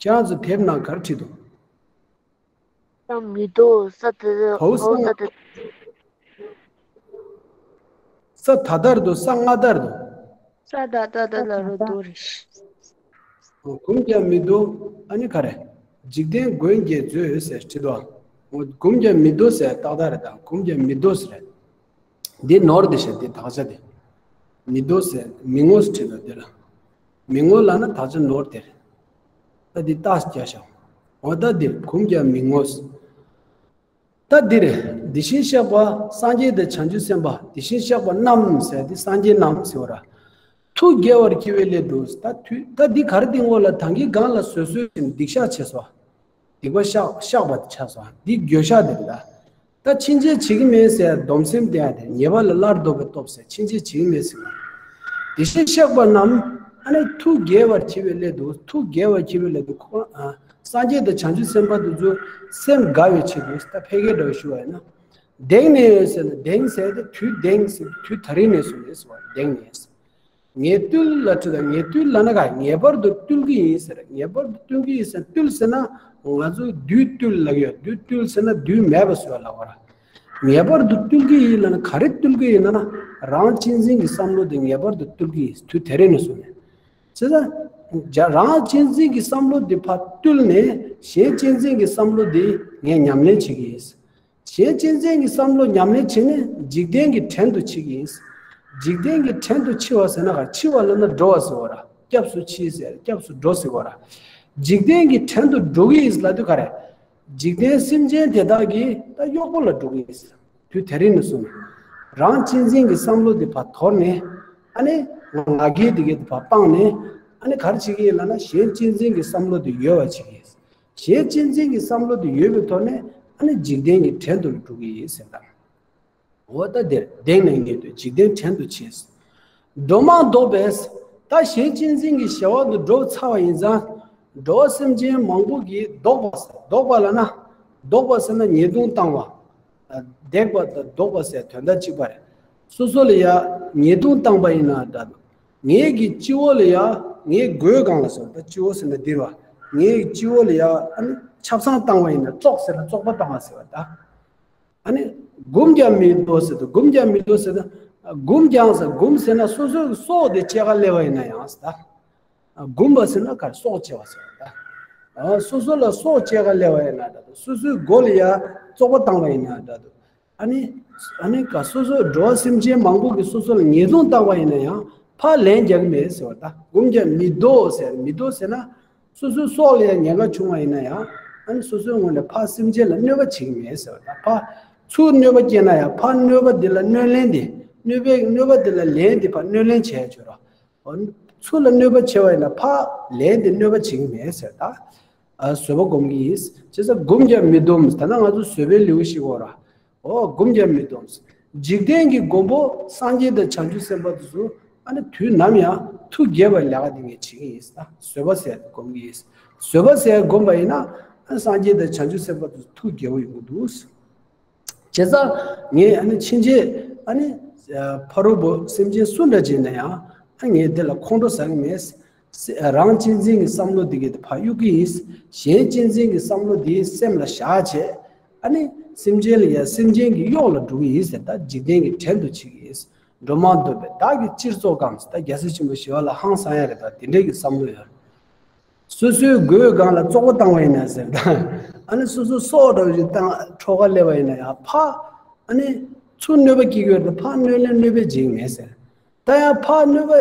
ཁྱེད་རང་ཚོ་དེབ་ནང་ག་རེ་བྲིས་འདུག་ཀྱང་མི་དོ། ས་ད་ད། བའོ། ས་ད་ད། ས་ད་ལྟར་དུ། ས་སྔ་ལྟར་དུ། ས་ད་ལྟ་ད་ལ་རོ་དོ་རེ། གུམ་ཀྱང་མི་དོ། ཨ་ནི་ག་རེ། འཇིག་རྟེན་མགོན་རྒྱལ་མཛོད་ཟེར་བྲིས་དོ། གུམ་ཀྱང་མི་དོ་ཟེར་ཏག་ཏག་རེད། ད་གུམ་ཀྱང་མི་དོ་ཟེར། འདི་ནོར་དེ་བཤད། དེ་དག་ཆ་དེ། མི་དོ་ཟེར། མི་ངོ་ཟེར་བྲིས་དོ། དེ་ལ་མི་ངོ་ལབ་ན་དག་ཆ་ནོར་དེ་རེད། ད་འདི་རྟགས་རྒྱག་ཤོག་འོ། ད་འདིར་གུམ་ཀྱང་མི་ངོ་ཟེར། ད་འདིར་དེ་བཞིན་གཤེགས་པ་སངས་རྒྱས་དང་བྱང་ཆུབ་སེམས་དཔའ། དེ་བཞིན་གཤེགས་པ་རྣམས་ཟེར་དེ་སངས་རྒྱས་རྣམས་ཟེར་བ་ར། མཐུ་རྒྱས་པར་གྱིས་ལས་དུ། ད་མཐུ། ད་འདི་ག་རེ། འདི་སྔོན་ལ་ད་གིན་སྒང་ལ་བཟོད་གསོལ་ཞིང་སྡིག་བཤགས་བྱས་སོ། སྡིག་པ་བཤགས། བཤགས་པ་ཆགས་སོ། འདི་འགྱོད་བཤགས་དེ་རེད་ད། ད་ཕྱིན་ཆད་བྱེད་ཀྱི་མེད་ཟེར་སྡོམ་སེམས་དེ་ཡང་དེ། ཉེས་པ་ལས་སླར་ལྡོག་པའི་སྟོབས་ཟེར། ཕྱིན་ཆད་བྱེད་ཀྱི་མེད་ཟེར་བ། དེ་བཞིན་གཤེགས་པ་རྣམས། ཨ་ནི་མཐུ་རྒྱས་པར་བྱེད་པའི་སླད་དུ། མཐུ་རྒྱས་པར་བྱེད་པའི་སླད་དུ་ཁོ། ཨ། སངས་རྒྱས་དང་བྱང་ཆུབ་སེམས་དཔའ་དེ་ཚོ་སེམས་དགའ་བའི་ཆེད་དུ། ད་ཕལ་སྐད་འདྲ་བོ་ཞུ་བ་ཡིན་ན། གདེང་ནས་ཟེར་ན། གདེང་ཟེར་དེ་དུས་གདེང་ཟེར། དུས་ད་རིང་ནས་བཟུང་ནས་ཟེར་བ། གདེང་ནས་ཟེར། ངས་བཏུལ་ལ་བྲིས་དང་། ངས་བཏུལ་ལབ་ན་ག། ངེས་པར་དུ་བཏུལ་གྱི་ཡིན་ཟེར། ངེས་པར་དུ་བཏུལ་གྱི་ཡིན་ཟེར། བཏུལ་ཟེར་ན་ང་ཚོ་བདུད་བཏུལ་ལབ་ཡོད། བདུད་བཏུལ་ཟེར་ན་བདུད་མེད་པ་བཟོ་བ་ལབ་པ་ར། ངེས་པར་དུ་བཏུལ་གྱི་ཡིན་ལབ་ན་ག་རེ་བཏུལ་གྱི་ཡིན་ལབ་ན། རང་གཅེས་འཛིན་གྱི་བསམ་བློ་དེ་ངེས་པར་དུ་བཏུལ་གྱི་ཡིན། དུས་དེ་རིང་ནས་བཟུང་ནས། བྱས་ཙང་། རང་གཅེས་འཛིན་གྱི་བསམ་བློ་དེ་ཕར་བཏུལ་ནས། གཞན་གཅེས་འཛིན་གྱི་བསམ་བློ་དེ་ངས་ཉམས་ལེན་བྱེད་ཀྱི་ཡིན། གཞན་གཅེས་འཛིན་གྱི་བསམ་བློ་ཉམས་ལེན་བྱས་ནས་འཇིག་རྟེན་གྱི་བྲན་དུ་འཆི་གི་ཡིན། འཇིག་རྟེན་གྱི་བྲན་དུ་འཆི་བ་ཟེར་ན་ག། འཆི་བ་ལབ་ན་འགྲོ་བ་ཟེར་བ་ར། སྐྱབས་སུ་མཆི་ཟེར། སྐྱབས་སུ་འགྲོ་ཟེར་བ་ར། འཇིག་རྟེན་གྱི་བྲན་དུ་འགྲོ་གི་ཡིན་ལབ་དུས་ག་རེ། འཇིག་རྟེན་སེམས་ཅན་དེ་དག་གི་ད་གཡོག་པོ་ལ་འགྲོ་གི་ཡིན། དུས་དེ་རིང་ནས་བཟུང་ནས་རང་གཅེས་འཛིན་གྱི་བསམ་བློ་དེ་ཕར་དོར་ནས། ཨ་ནི་ ང་རྒྱལ་དེ་གའི་དེ་ཕར་སྤངས་ནས། ཨ་ནི་ག་རེ་བྱེད་ཀྱི་ཡིན་ལབ་ན། གཞན་གཅེས་འཛིན་གྱི་བསམ་བློ་དེ་ཡོད་པ་བྱེད་ཀྱི་ཡིན། གཞན་གཅེས་འཛིན་གྱི་བསམ་བློ་དེ་ཡོད་པའི་ཐོག་ནས། ཨ་ནི་འཇིག་རྟེན་གྱི་བྲན་དུ་འགྲོ་གི་ཡིན་ཟེར་ད། འོ་ད་དེར་གདེང་ནས་ངེས་དུས་འཇིག་རྟེན་བྲན་དུ་བྱེད། འགྲོ་མང་བཟློག་པས། ད་གཞན་གཅེས་འཛིན་གྱི་བྱ་བ་དུ་འགྲོ་ཚར་བ་ཡིན་ཙང་། འགྲོ་བ་སེམས་ཅན་མང་པོ་གིས་བཟློག་པ་ཟེར། བཟློག་པ་ལབ་ན། བཟློག་པ་ཟེར་ན་ཉེས་རྡུང་བཏང་བ། བརྡེག་པ་དང་བཟློག་པ་ཟེར་དོན་དག་གཅིག་པ་རེད། སོ་སོ་ལ་ཡ་ཉེས་རྡུང་བཏང་པ་ཡིན་ན་འདྲ་འདུག་ངེད་ཀྱི་སྤྱི་བོ་ལ་ཡ། ངའི་མགོའི་སྒང་ལ་ཟེར་བ་ད། སྤྱི་བོ་ཟེར་ན་འདིར་བ། ངའི་སྤྱི་བོ་ལ་ཡ། ཨ་ནི་ཆབ་གསང་བཏང་བ་ཡིན་ན། བཙོག་ཟེར་ན་བཙོག་པ་བཏང་བ་ཟེར་བ་ད། ཨ་ནི་འགུམ་ཀྱང་མི་བཟློག་ཟེར་དུས། འགུམ་ཀྱང་མི་བཟློག་ཟེར་དུས། འགུམ་ཀྱང་ཟེར། འགུམ་ཟེར་ན་སོ་སོའི་སྲོག་དེ་བཅད་ག་སླེབས་པ་ཡིན་ན་ཡང་ཟེར་ད། འགུམ་པ་ཟེར་ན་ག་རེ། སྲོག་བཅད་པ་ཟེར་བ་ད། སོ་སོ་ལ་སྲོག་བཅད་ག་སླེབས་པ་ཡིན་ན་འདྲ་འདུག་སོ་སོའི་མགོ་ལ་ཡ་བཙོག་པ་བཏང་བ་ཡིན་ན་འདྲ་འདུག་ཨ་ནི། ཨ་ནི་ག་སོ་སོ་འགྲོ་བ་སེམས་ཅན་མང་པོ་གིས་སོ་སོ་ལ་ཉེས་རྡུང་བཏང་བ་ཡིན་ན་ཡང་ཕར་ལན་རྒྱག་གི་མེད་ཟེར་བ་ད། འགུམ་ཀྱང་མི་བཟློག་ཟེར། མི་བཟློག་ཟེར་ན། སོ་སོའི་སྲོག་ལ་ཡང་ཉེན་ཁ་བྱུང་བ་ཡིན་ན་ཡང་། ཨ་ནི་སོ་སོའི་ངོས་ནས་ཕར་སེམས་ཅན་ལ་གནོད་པ་བྱེད་ཀྱི་མེད་ཟེར་བ་ད། ཕར་ཚུར་གནོད་པ་སྐྱེལ་ན་ཡང་། ཕར་གནོད་པ་དེ་ལ་གནོད་ལན་དེ། གནོད་པའི་གནོད་པ་དེ་ལ་ལན་དེ་ཕར་གནོད་ལན་བྱས་ཆོག་ར། ཚུར་ལ་གནོད་པ་བྱས་པ་ཡིན་ན་ཕར་ལན་དེ་གནོད་པ་བྱེད་ཀྱི་མེད་ཟེར་ད། ཨ། བཟོད་པ་སྒོམ་གྱི་ཡིན། བྱས་ཙང་འགུམ་ཀྱང་མི་སྡོམ། ད་ལྟ་ང་ཚོ་བཟོད་པའི་ལེའུ་ཞིག་འོ་ར། འོ། འགུམ་ཀྱང་མི་སྡོམ། འཇིག་རྟེན་གྱི་མགོན་པོ་སངས་རྒྱས་དང་བྱང་ཆུབ་སེམས་དཔའ་དེ་ཚོ། ཨ་ནི་དུས་ནམ་ཡང་ཐུགས་དགྱེས་པའི་ལས་ཀ་དེ་ངས་བྱེད་ཀྱི་ཡིན་ད། བཟོད་པ་ཟེར་སྒོམ་གྱི་ཡིན། བཟོད་པ་ཟེར་སྒོམ་པ་ཡིན་ན། ཨ། སངས་རྒྱས་དང་བྱང་ཆུབ་སེམས་དཔའ་དེ་ཚོ་ཐུགས་དགྱེས་པོ་ཡོང་གི་འདུག་བྱས་ཙང་ངས་ཨ་ནི་ཕྱིན་ཆད། ཨ་ནི་ཕ་རོལ་པོ་སེམས་ཅན་སུ་འདྲ་བྱས་ན་ཡང་། ཨ། ངས་འདི་ལ་ཁོང་ཁྲོ་ཟ་གི་མེད། སེ། རང་གཅེས་འཛིན་གྱི་བསམ་བློ་འདི་གའི་དེ་ཕར་གཡུག་གི་ཡིན། གཞན་གཅེས་འཛིན་གྱི་བསམ་བློ་འདི་སེམས་ལ་བཞག་བྱས། ཨ་ནི་སེམས་ཅན་ལ་ཡ། སེམས་ཅན་གྱི་གཡོག་ལ་འགྲོ་གི་ཡིན་ཟེར་ད། འཇིག་རྟེན་གྱི་བྲན་དུ་བྱེད་ཀྱི་ཡིན། འགྲོ་མང་བཟློག་པས་བདག་གིས་སྤྱིར་བཙོག་གམ་ཟེར་ད། རྒྱལ་སྲས་ཆེན་པོ་ཞི་བ་ལྷ་ཧང་སང་ཡ་རེད་ད། དེ་འདྲའི་གི་བསམ་བློ་ཡོད། སོ་སོའི་མགོའི་སྒང་ལ་བཙོག་པ་བཏང་བ་ཡིན་ན་ཟེར་ད། ཨ་ནི་སོ་སོ་སྲོག་འདྲ་བོ་ཞིག་བཏང་འཕྲོག་ག་སླེབས་པ་ཡིན་ན་ཡང་། ཕར། ཨ་ནི་ཚུར་གནོད་པ་སྐྱེལ་གྱི་ཡོད་རེད་ད། ཕར་གནོད་ལན་གནོད་པས་འཇིགས་མེད་ཟེར། ད་ཡང་ཕར་གནོད་པ།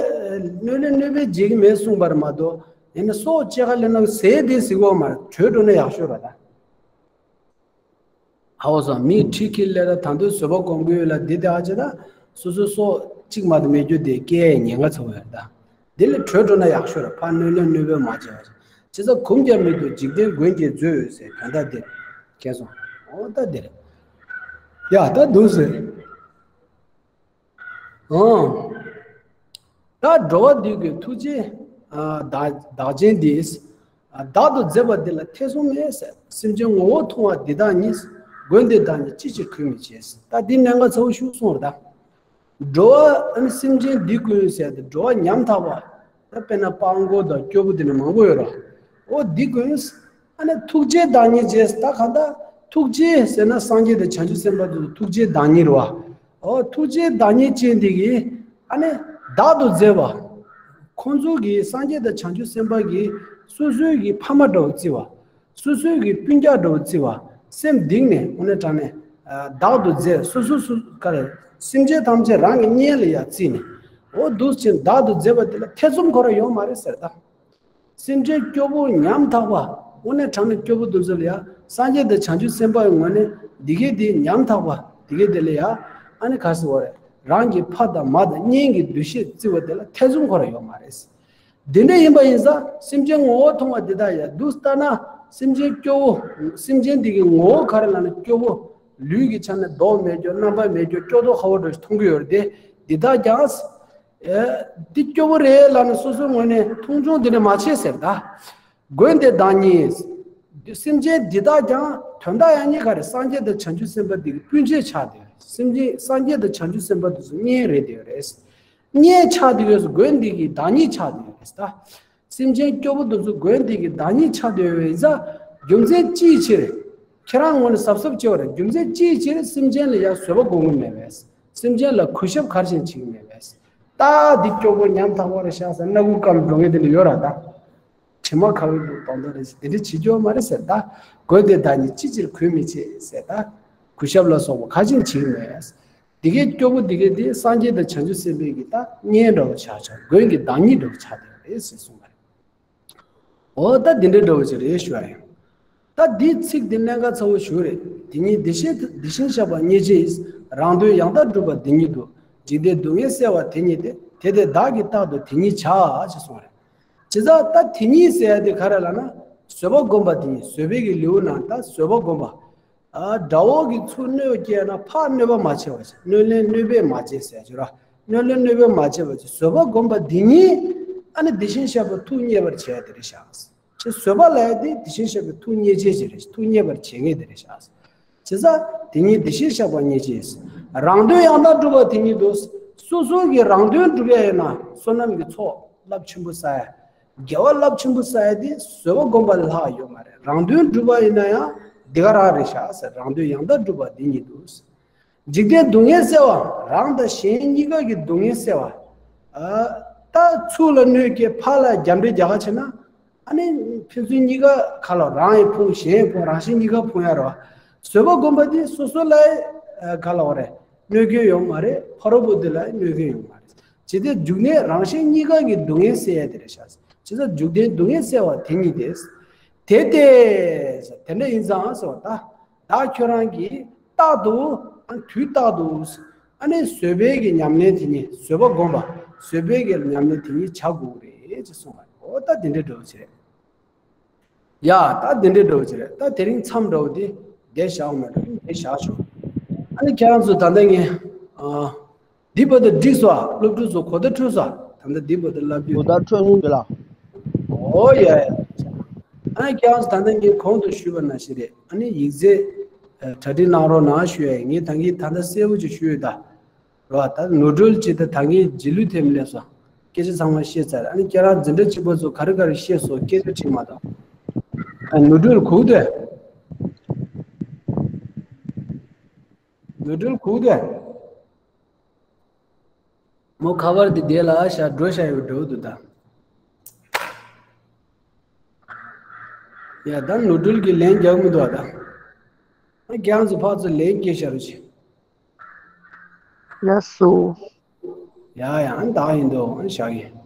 གནོད་ལན་གནོད་པས་འཇིགས་མེད་གསུངས་པ་རེད་མ་གཏོགས། ཡིན་ན་སྲོག་བཅད་ག་སླེབས་ན་ཟས་དེ་ཟིག་འོག་མར་བྲོས་འགྲོ་ན་ཡག་ཤོས་རེད་ད། ཧ་གོ་སོང་། མིས་ཁྲིད་ཁྱེར་སླེབས་ད། ད་དུང་བཟོད་པ་སྒོམ་གྱི་ཡོད་ལ། འདི་དེ་ཨ་ཅེ་ད། སོ་སོའི་སྲོག་གཅིག་མ་གཏོགས་མེད་རྒྱུ་དེ་སྐྱེལ་ཉེན་ཁ་ཚ་པོ་ཡོད་ད། འདི་ལས་བྲོས་འགྲོ་ན་ཡག་ཤོས་རེད། ཕར་གནོད་ལན་གནོད་པས་མ་བྱས་པ་བྱས། བྱས་ཙང་འགུམ་ཀྱང་མི་སྡོམ། འཇིག་རྟེན་མགོན་གྱིས་མཛོད་ཟེར། དོན་དག་འདི་རེད། མཁྱེན་སོང་། འོ་ད་འདི་རེད། ཡ་ད་འདུག་ཟེར། ཨང་། ད་འགྲོ་བ་འདི་གི་ཐུགས་རྗེ། ཨ། བདག་བདག་ཆེན་འདིས། ཨ། བདག་ཏུ་མཛད་པ་འདི་ལ་ཐེ་ཚོམ་མེད་ཟེར། སེམས་ཅན་ངོ་བོ་མཐོང་བ་འདི་དག་ཉིད། མགོན་དེ་བདག་ཉིད་ཅི་ཕྱིར་གུས་མི་བྱེད་ཟེར། ད་འདི་གནད་འགག་ཚ་པོ་ཞིག་གསུངས་རེད་ད། འགྲོ་བ། ཨ་ནི་སེམས་ཅན་འདི་ཀུན་ཟེར་ཏེ། འགྲོ་བ་ཉམ་ཐག་པ། ད་དཔེར་ན་སྤྲང་པོ་དང་སྐྱོ་པོ་དེ་འདྲ་མང་པོ་ཡོད་རེད། འོ་འདི་ཀུན། ཨ་ནི་ཐུགས་རྗེ་བདག་ཉིད་ཅེས། ད་གང་ལྟར་ཐུགས་རྗེ་ཟེར་ན་སངས་རྒྱས་དང་བྱང་ཆུབ་སེམས་དཔའ་དེ་ཚོ་ཐུགས་རྗེ་བདག་ཉིད་རེད་བ། འོ་ཐུགས་རྗེ་བདག་ཉིད་ཅན་དེ་གིས། ཨ་ནི་བདག་ཏུ་མཛད་པ། ཁོང་ཚོ་གིས། སངས་རྒྱས་དང་བྱང་ཆུབ་སེམས་དཔའ་གིས་སོ་སོའི་གི་ཕ་མ་འདྲ་བོ་བརྩི་བ། སོ་སོའི་གི་སྤུན་ཀྱག་འདྲ་བོ་བརྩི་བ། སེམས་གཏིང་ནས། དངོས་གནས་དྲང་གནས། ཨ། བདག་ཏུ་མཛད། སོ་སོ་སོ་ག་རེ། སེམས་ཅན་ཐམས་ཅད་རང་གི་གཉེན་ལ་ཡ་བརྩིས་ནས། འོ་འདུག་ཅིང་བདག་ཏུ་མཛད་པ་དེ་ལ་ཐེ་ཚོམ་ཁོ་རང་ཡོད་མ་རེད་ཟེར་ད། སེམས་ཅན་སྐྱོ་པོ་ཉམ་ཐག་པ། དངོས་གནས་དྲང་གནས་སྐྱོ་པོ་དེ་ཚོ་ལ་ཡ། སངས་རྒྱས་དང་བྱང་ཆུབ་སེམས་དཔའ་ཡི་ངོས་ནས་འདི་གའི་འདི་ཉམ་ཐག་པ། འདི་གའི་འདི་ལ་ཡ། ཨ་ནི་ག་ཟེར་བ་རེད། རང་གི་ཕ་དང་མ་དང་གཉེན་གྱི་འདུ་ཤེས་བརྩི་བ་དེ་ལ་ཐེ་ཚོམ་ཁོ་རང་ཡོད་མ་རེད། འདི་འདྲ་ཡིན་པ་ཡིན་ཙང་སེམས་ཅན་ངོ་བོ་མཐོང་བ་འདི་དག་ཡ། འདུག་ལྟ་ན་སེམས་ཅན་སྐྱོ་བོ། སེམས་ཅན་འདི་གི་ངོ་བོ་ག་རེ་ལབ་ན་སྐྱོ་བོ། ལུས་ཀྱི་ཆ་ནས་མདོག་མེད་རྒྱུ། རྣམ་པ་མེད་རྒྱུ། སྐྱོ་མདོག་ཁ་པོ་འདྲ་ཞིག་མཐོང་གི་ཡོད་རེད་དེ། འདི་དག་ཀྱང་། ཨེ། འདི་སྐྱོ་པོ་རེད་ལབ་ནས་སོ་སོའི་ངོས་ནས་མཐོང་ཆུང་འདི་འདྲ་མ་བྱེད་ཟེར་ད། མགོན་དེ་བདག་ཉིད། སེམས་ཅན་འདི་དག་ཀྱང་དོན་དག་ཡང་སྙིང་ག་རེ། སངས་རྒྱས་དང་བྱང་ཆུབ་སེམས་དཔའ་འདི་གི་སྤུན་མཆེད་ཆགས་བསྡད་ཡོད་རེད། སེམས་ཅན། སངས་རྒྱས་དང་བྱང་ཆུབ་སེམས་དཔའ་འདི་ཚོ་གཉེན་རེད་བསྡད་ཡོད་རེད། གཉེན་ཆགས་བསྡད་ཡོད་ཟེར། མགོན་འདི་གི་བདག་ཉིད་ཆགས་བསྡད་ཡོད་རེད་ད། སེམས་ཅན་སྐྱོ་པོ་འདི་ཚོ་མགོན་འདི་གི་བདག་ཉིད་ཆགས་བསྡད་ཡོད་པ་ཡིན་ཙང་། རྒྱུ་མཚན་ཅིའི་ཕྱིར། ཁྱེད་རང་ངོས་ནས་གཟབ་གཟབ་བྱེད་པ་རེད། རྒྱུ་མཚན་ཅིའི་ཕྱིར་སེམས་ཅན་ལ་ཡང་བཟོད་པ་སྒོམ་གྱི་མེད་པས། སེམས་ཅན་ལ་གུས་ཞབས་ག་རེ་བྱས་ནས་བྱེད་ཀྱི་མེད་པས། ད་འདི་སྐྱོ་པོ་ཉམ་ཐག་པ་རེད་ཤག་ཟེར། སྣ་ཁུག་སྐམ་འགྲོ་མཁན་དེ་འདྲ་ཡོད་ར་ད། དྲི་མ་ཁ་བའི་གདོང་དོ་རེད་ཟེར། དེ་འདྲ་བྱེད་རྒྱུ་མ་རེད་ཟེར་ད། མགོན་དེ་བདག་ཉིད་ཅི་ཕྱིར་གུས་མི་བྱེད་ཟེར་ད། གུས་ཞབས་ལ་སོགས་པ་ག་རེ་བྱས་ནས་བྱེད་ཀྱི་མེད། འདི་གའི་སྐྱོ་པོ་འདི་གའི་དེ་སངས་རྒྱས་དང་བྱང་ཆུབ་སེམས་དཔའི་གི་ད་གཉེན་འདྲ་བོ་ཆགས་ཆགས། མགོན་གྱི་བདག་ཉིད་འདྲ་བོ་ཆགས་བསྡད་པ་རེད་ཟེར་གསུངས་པ་རེད། འོ་ད་འདི་འདྲ་འདྲ་བོ་ཅིག་རེད་ཞུ་ཡ་ཡིན། ད་འདིའི་ཚིག་འདི་གནད་འགག་ཚ་བོ་ཞིག་རེད། དེ་ཉིད་དེ་བཞིན་དེ་བཞིན་གཤེགས་པ་མཉེས་བྱེད་ཡིས། རང་དོན་ཡང་དག་བསྒྲུབ་པ་འདི་ཉིད་དུ། འཇིག་རྟེན་སྡུག་བསྔལ་བསལ་བ་དེ་ཉིད་དེ། དེ་དེ་བདག་གིས་རྟག་ཏུ་དེ་ཉིད་བྱ་ཞེས་གསུངས་རེད། བྱས་ཙང་ད་དེ་ཉིད་ཟེར་ཡ་དེ་ག་རེ་ལབ་ན། བཟོད་པ་བསྒོམ་པ་དེ་ཉིད། བཟོད་པའི་གི་ལེའུ་ནང་ད་བཟོད་པ་བསྒོམ་པ། ཨ། དགྲ་བོ་གིས་ཚུར་གནོད་སྐྱེལ་ན་ཕར་གནོད་པ་མ་བྱེད་པ་བྱས། གནོད་ལན་གནོད་པས་མ་བྱེད་ཟེར་ཡ་ཅིག་ར། གནོད་ལན་གནོད་པས་མ་བྱེད་པ་བྱས། བཟོད་པ་བསྒོམ་པ་འདི་ཉིད་ཨ་ནི་དེ་བཞིན་གཤེགས་པ་ཐུགས་མཉེས་པར་བྱེད་ཡ་དེ་རེད་ཤག་ཅེས་བཟོད་པ་ལབ་ཡ་དེ་དེ་བཞིན་གཤེགས་པའི་ཐུགས་མཉེས་བྱེད་ཅིག་རེད། ཐུགས་མཉེས་པར་བྱེད་མཁན་དེ་རེད་ཤག་བྱས་ཙང་དེ་ཉིད་དེ་བཞིན་གཤེགས་པ་མཉེས་བྱེད། རང་དོན་ཡང་དག་སྒྲུབ་པ་དེ་ཉིད་དུ། སོ་སོ་གི་རང་དོན་སྒྲུབ་ཡ་ཡིན་ན་བསོད་ནམས་ཀྱི་ཚོགས་རླབས་ཆེན་པོ་བསགས་ཡ། དགེ་བ་རླབས་ཆེན་པོ་བསགས་ཡ་དེ་བཟོད་པ་བསྒོམ་པ་ལས་ལྷག་ཡོད་མ་རེད། རང་དོན་སྒྲུབ་པ་ཡིན་ན་ཡང་འདི་ག་རང་རེད་ཤག་ཟེར། རང་དོན་ཡང་དག་སྒྲུབ་པ་འདི་ཉིད་དུ། འཇིག་རྟེན་སྡུག་བསྔལ་སེལ་བ། རང་དང་གཞན་གཉིས་ཀ་གི་སྡུག་བསྔལ་སེལ་བ། ཨ། ད་ཚུར་ལ་གནོད་སྐྱེལ། ཕར་ལ་རྒྱབ་འདྲེ་རྒྱག་ག་བྱེད་ན། ཨ་ནི་ཕན་ཚུན་གཉིས་ཀ་ག་ལ་རང་ཡང་ཕོངས། གཞན་ཡང་ཕོངས། རང་གཞན་གཉིས་ཀ་ཕོངས་ཡ་རེད་བ། བཟོད་པ་བསྒོམ་པ་དེ་སོ་སོ་ལ་ཡང་ག་ལ་བ་རེད། གནོད་སྐྱོན་ཡོང་མ་རེད། ཕ་རོལ་པོ་དེ་ལ་ཡང་གནོད་སྐྱོན་ཡོང་མ་རེད། ཇི་སྟེ་འཇིག་རྟེན་རང་གཞན་གཉིས་ཀ་གི་སྡུག་བསྔལ་སེལ་ཡ་དེ་རེད་ཤག་བྱས་ཙང་འཇིག་རྟེན་སྡུག་བསྔལ་སེལ་བ་དེ་ཉིད་དེ། དེ་སྟེ། དེ་འདྲ་ཡིན་ཙང་ཟེར་བ་ད། བདག་ཁྱོད་རང་གིས་རྟག་ཏུ། ཨ། དུས་རྟག་ཏུ། ཨ་ནི་བཟོད་པའི་གི་ཉམས་ལེན་དེ་ཉིད། བཟོད་པ་བསྒོམ་པ། བཟོད་པའི་གི་ཉམས་ལེན་དེ་ཉིད་བྱ་དགོས་རེད་ཅེས་གསུངས་པ་རེད། འོ་ད་དེ་འདྲའི་འདྲ་བོ་ཅིག་རེད། ཡ། ད་དེ་འདྲའི་འདྲ་བོ་ཅིག་རེད། ད་དེ་རིང་མཚམས་འདྲ་བོ་དེ་བསྡད་བཞག་མ་འགྲོ། དེ་བཞག་ཆོག་ཨ་ནི་ཁྱེད་རང་ཚོ་ད་ལྟ་ངས། ཨ། འདི་བར་དུ་འགྲིག་སོང་ཨ། སློབ་ཕྲུག་ཚོ་གོ་བརྡ་འཕྲོད་སོང་ཨ། ད་ལྟ་འདི་བར་དུ་བསླབ་རྒྱུ་གོ་བརྡ་འཕྲོད་མྱོང་ཡོད་ལ། ཨོ་ཡ་ཡ། ཨ་ནི་ཁྱེད་རང་ཚོ་ད་ལྟ་ངས་གོང་དུ་ཞུས་པ་ནང་བཞིན་རེད། ཨ་ནི་ཡིག་ཚད་གྲ་སྒྲིག་གནང་རོགས་གནང་ཞུ་ཡ་ཡིན། ངས་ད་གིན་ད་ལྟ་གསལ་པོ་ཅིག་ཞུས་ཡོད་ད། རེད་བ། ད་ནོར་འཁྲུལ་ཅིག་ད་ད་གིན་རྗེས་ལུས་ཐེབས་སླེབས་སོང་། སྐད་ཆ་ཚང་མ་བཤད་ཚར། ཨ་ནི་ཁྱེད་རང་འཛིན་གྲྭ་གཅིག་པ་ཚོ་ག་རེ་ག་རེ་བཤད་སོང་། སྐད་ཆ་དྲིས་མ་གཏོགས། ཨ། ནོར་འཁྲུལ་གུག་དེ། ནོར་འཁྲུལ་གུག་དེ། མོ་ཁ་པར་དེ་བསྡད་ལ་ཤ་འགྲོ་ཤ་ཡོད་འགྲོ་འདུག་ད། ཡ། ད་ནོར་འཁྲུལ་གྱི་ལན་རྒྱག་མི་འདུག་ཨ་ད། ཨ། ཁྱེད་རང་ཚོ་ཕར་ཚུར་ལན་སྐྱེལ་བཞག་རོགས་བྱེད། ལགས་སོ། ཡ་ཡ། ཨ་ནི་ད་ཡིན་འདུག་ཨ་ནི་བཞག་གི།